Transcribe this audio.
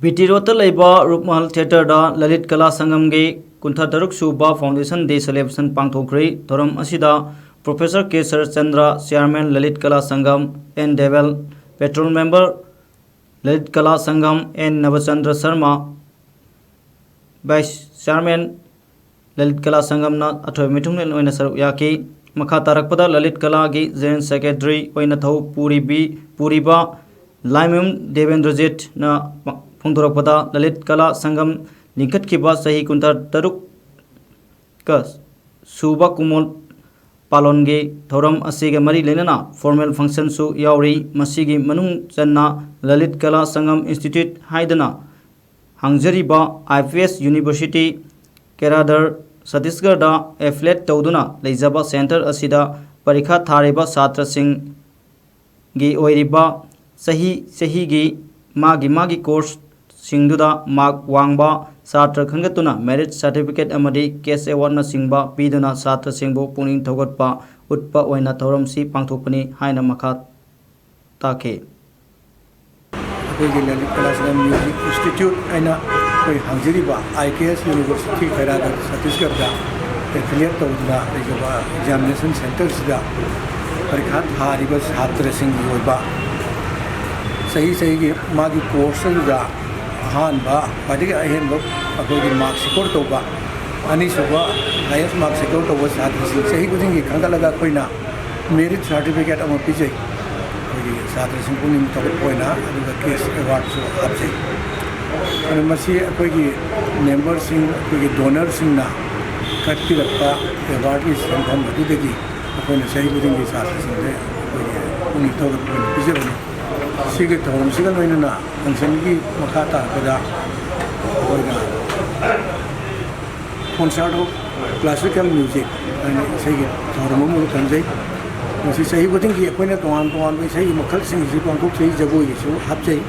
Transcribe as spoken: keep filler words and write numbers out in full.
B T ꯔꯣꯗꯇ ꯂꯩꯕ ꯔꯨꯞꯃꯍꯜ ꯊꯤꯌꯦꯇꯔꯗ ꯂꯂꯤꯠ ꯀꯂꯥ ꯁꯪꯒꯝꯒꯤ ꯀꯨꯟꯊ꯭ꯔꯥ ꯇꯔꯨꯛ ꯁꯨꯕ ꯐꯥꯎꯟꯗꯦꯁꯟ ꯗꯦ ꯁꯦꯂꯦꯕ꯭ꯔꯦꯁꯟ ꯄꯥꯡꯊꯣꯛꯈ꯭ꯔꯤ꯫ ꯊꯧꯔꯝ ꯑꯁꯤꯗ professor K Saratchandra, chairman Lalit Kala Sangam, N Debel, patron member Lalit Kala Sangam, N Nabachandra Sharma, vice chairman Lalit Kala ꯁꯪꯒꯝꯅ ꯑꯊꯣꯏꯕ ꯃꯤꯊꯨꯡꯂꯦꯟ ꯑꯣꯏꯅ ꯁꯔꯨꯛ ꯌꯥꯈꯤ꯫ ꯃꯈꯥ ꯇꯥꯔꯛꯄꯗ ꯂꯂꯤꯠ ꯀꯂꯥꯒꯤ ꯖꯦꯅꯔꯦꯜ ꯁꯦꯀ꯭ꯔꯦꯇꯔꯤ ꯑꯣꯏꯅ ꯊꯧ ꯄꯨꯔꯤꯕꯤ, ꯄꯨꯔꯤꯕ ꯂꯥꯏꯃꯌꯨꯝ ꯗꯦꯕꯦꯟꯗ꯭ꯔꯖꯤꯠꯅ ꯐꯣꯡꯗꯣꯔꯛꯄꯗ, ꯂꯂꯤꯠ ꯀꯂꯥ ꯁꯪꯒꯝ ꯂꯤꯡꯈꯠꯈꯤꯕ ꯆꯍꯤ ꯀꯨꯟꯊ꯭ꯔꯥ ꯇꯔꯨꯛꯀ ꯁꯨꯕ ꯀꯨꯃꯣꯜ ꯄꯥꯂꯣꯟꯒꯤ ꯊꯧꯔꯝ ꯑꯁꯤꯒ ꯃꯔꯤ ꯂꯩꯅꯅ ꯐꯣꯔꯃꯦꯜ ꯐꯪꯁꯟꯁꯨ ꯌꯥꯎꯔꯤ꯫ ꯃꯁꯤꯒꯤ ꯃꯅꯨꯡ ꯆꯟꯅ ꯂꯂꯤꯠ ꯀꯂꯥ ꯁꯪꯒꯝ ꯏꯟꯁꯇꯤꯇ꯭ꯌꯨꯠ ꯍꯥꯏꯗꯅ ꯍꯥꯡꯖꯔꯤꯕ ꯑꯥꯏ ꯄꯤ ꯑꯦꯁ ꯌꯨꯅꯤꯚꯔꯁꯤꯇꯤ ꯀꯦꯔꯥꯗꯔ ꯁꯠꯇꯤꯁꯒꯔꯗ ꯑꯦꯐꯤꯂꯦꯠ ꯇꯧꯗꯨꯅ ꯂꯩꯖꯕ ꯁꯦꯟꯇꯔ ꯑꯁꯤꯗ ꯄꯔꯤꯈꯥ ꯊꯥꯔꯤꯕ ꯁꯥꯇ꯭ꯔꯁꯤꯡꯒꯤ ꯑꯣꯏꯔꯤꯕ ꯆꯍꯤ ꯆꯍꯤꯒꯤ ꯃꯥꯒꯤ ꯃꯥꯒꯤ ꯀꯣꯔꯁꯁꯤꯡꯗꯨꯗ ꯃꯥꯔꯛ ꯋꯥꯡꯕ ꯁꯥꯇ꯭ꯔ ꯈꯟꯒꯠꯇꯨꯅ ꯃꯦꯔꯤꯠ ꯁꯥꯔꯇꯤꯐꯤꯀꯦꯠ ꯑꯃꯗꯤ ꯀꯦꯁ ꯑꯦꯋꯥꯔꯗꯅꯆꯤꯡꯕ ꯄꯤꯗꯨꯅ ꯁꯥꯇ꯭ꯔꯁꯤꯡꯕꯨ ꯄꯨꯛꯅꯤꯡ ꯊꯧꯒꯠꯄ ꯎꯠꯄ ꯑꯣꯏꯅ ꯊꯧꯔꯝꯁꯤ ꯄꯥꯡꯊꯣꯛꯄꯅꯤ ꯍꯥꯏꯅ ꯃꯈꯥ ꯇꯥꯈꯤ꯫ ꯑꯩꯈꯣꯏꯒꯤ ꯂꯂꯤꯠ ꯀꯂꯥ ꯁꯪꯒꯝ ꯃ꯭ꯌꯨꯖꯤꯛ ꯏꯟꯁꯇꯤꯇ꯭ꯌꯨꯠ ꯍꯥꯏꯅ ꯑꯩꯈꯣꯏ ꯍꯥꯡꯖꯔꯤꯕ ꯑꯥꯏ ꯀꯦ ꯑꯦꯁ ꯌꯨꯅꯤꯚꯔꯁꯤꯇꯤ ꯈꯩꯔꯥꯒ ꯁꯠꯇꯤꯁꯒꯔꯗ ꯑꯦꯐꯤꯂꯤꯌꯦꯠ ꯇꯧꯗꯨꯅ ꯂꯩꯖꯕ ꯑꯦꯛꯖꯥꯃꯤꯅꯦꯁꯟ ꯁꯦꯟꯇꯔꯁꯤꯗ ꯄꯔꯤꯈꯥ ꯊꯥꯔꯤꯕ ꯁꯥꯇ꯭ꯔꯁꯤꯡꯒꯤ ꯑꯣꯏꯕ ꯆꯍꯤ ꯆꯍꯤꯒꯤ ꯃꯥꯒꯤ ꯀꯣꯔꯁ ꯑꯗꯨꯗ ꯑꯍꯥꯟꯕ ꯈ꯭ꯋꯥꯏꯗꯒꯤ ꯑꯍꯦꯟꯕ ꯑꯩꯈꯣꯏꯒꯤ ꯃꯥꯔꯛ ꯁꯤꯀꯣꯔ ꯇꯧꯕ, ꯑꯅꯤꯁꯨꯕ ꯍꯥꯏꯌꯦꯁ ꯃꯥꯔꯛ ꯁꯤꯀꯣꯔ ꯇꯧꯕ ꯁꯥꯇ꯭ꯔꯁꯤꯡ ꯆꯍꯤ ꯈꯨꯗꯤꯡꯒꯤ ꯈꯟꯒꯠꯂꯒ ꯑꯩꯈꯣꯏꯅ ꯃꯦꯔꯤꯠ ꯁꯥꯔꯇꯤꯐꯤꯀꯦꯠ ꯑꯃ ꯄꯤꯖꯩ꯫ ꯑꯩꯈꯣꯏꯒꯤ ꯁꯥꯇ꯭ꯔꯁꯤꯡ ꯄꯨꯛꯅꯤꯡ ꯊꯧꯒꯠꯄ ꯑꯣꯏꯅ, ꯑꯗꯨꯒ ꯀꯦꯁ ꯑꯦꯋꯥꯔꯗꯁꯨ ꯍꯥꯞꯆꯩ꯫ ꯑꯗꯨ ꯃꯁꯤ ꯑꯩꯈꯣꯏꯒꯤ ꯃꯦꯝꯕꯔꯁꯤꯡ, ꯑꯩꯈꯣꯏꯒꯤ ꯗꯣꯅꯔꯁꯤꯡꯅ ꯀꯠꯄꯤꯔꯛꯄ ꯑꯦꯋꯥꯔꯗꯀꯤ ꯁꯦꯟꯐꯝ ꯑꯗꯨꯗꯒꯤ ꯑꯩꯈꯣꯏꯅ ꯆꯍꯤ ꯈꯨꯗꯤꯡꯒꯤ ꯁꯥꯇ꯭ꯔꯁꯤꯡꯁꯦ ꯑꯩꯈꯣꯏꯒꯤ ꯄꯨꯛꯅꯤꯡ ꯊꯧꯒꯠꯄ ꯑꯣꯏꯅ ꯄꯤꯖꯕꯅꯤ꯫ ꯁꯤꯒꯤ ꯊꯧꯔꯝꯁꯤꯒ ꯂꯣꯏꯅꯅ ꯐꯪꯁꯟꯒꯤ ꯃꯈꯥ ꯇꯥꯔꯛꯄꯗ ꯑꯩꯈꯣꯏꯅ Concert of Classical Music ꯍꯥꯏꯅ ꯏꯁꯩꯒꯤ ꯊꯧꯔꯝ ꯑꯃ ꯈꯟꯖꯩ꯫ ꯃꯁꯤ ꯆꯍꯤ ꯈꯨꯗꯤꯡꯒꯤ ꯑꯩꯈꯣꯏꯅ ꯇꯣꯉꯥꯟ ꯇꯣꯉꯥꯟꯕ ꯏꯁꯩꯒꯤ ꯃꯈꯜꯁꯤꯡ ꯑꯁꯤ ꯄꯥꯡꯊꯣꯛꯆꯩ, ꯖꯒꯣꯏꯒꯤꯁꯨ ꯍꯥꯞꯆꯩ꯫